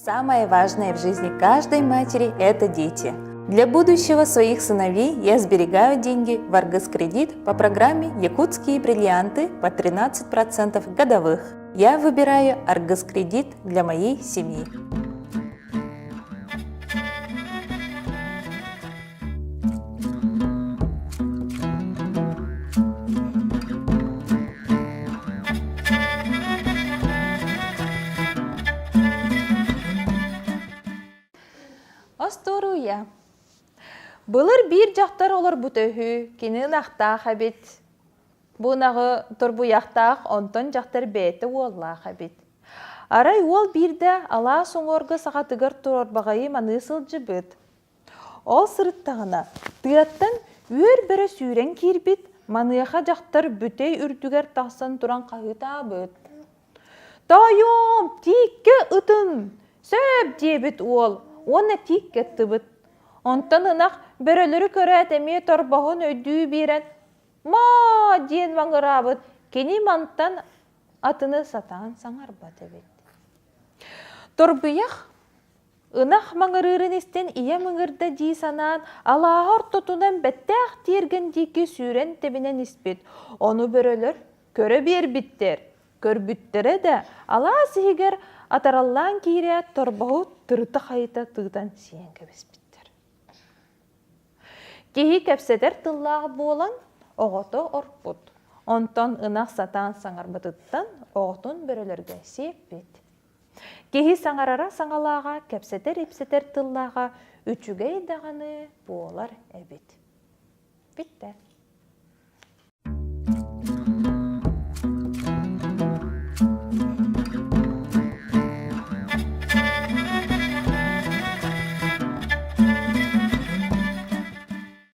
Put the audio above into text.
Самое важное в жизни каждой матери – это дети. Для будущего своих сыновей я сберегаю деньги в Аргыс Кредит по программе «Якутские бриллианты» по 13% годовых. Я выбираю Аргыс Кредит для моей семьи. Остуоруйа. Былыр биир дьахтар олорбута үһү, кини ынахтаах эбит. Бу ынаҕы торбуйахтаах, онтон дьахтар бэйэтэ уоллаах эбит. Арай уол биирдэ алаас уҥуорга саҕатыгар турар баҕайы маныы сылдьыбыт. Ол сырыттаҕына, тыаттан үөр бөрө сүүрэн киирбит, маныаха дьахтар бүтэй үрдүгэр тахсан туран хаһыытаабыт: «Тоойуом, тииккэ ытын! Сөп!» диэбит уол уонна тииккэ ыттыбыт. Онтон ынах бөрөлөрү көрөөт эмиэ торбоһун өйдүү биэрэн «Маа!» диэн маҥыраабыт, кини мантан атыны сатаан саҥарбат эбит. Торбуйах Ынах маҥырыырын истэн ийэм ыҥырда дии санаан, алааһа ортотунан бэттээх тиэргэн диэки сүүрэн тэбинэн испит. Ону бөрөлөр көрө биэрбиттэр. Көрбүттэрэ да, алаас иһигэр атараллаан киирээт торбоһу тырыта-хайыта тыытан сиэн кэбиспиттэр. Киһи кэпсэтэр тыллаах буолан, оҕото орпут. Онтон ынах сатаан саҥарбытыттан оҕотун бөрөлөргө сиэппит. Киһи саҥарара саҥалааҕа, кэпсэтэр-ипсэтэр тыллааҕа үчүгэй даҕаны буолар эбит. Бүттэ.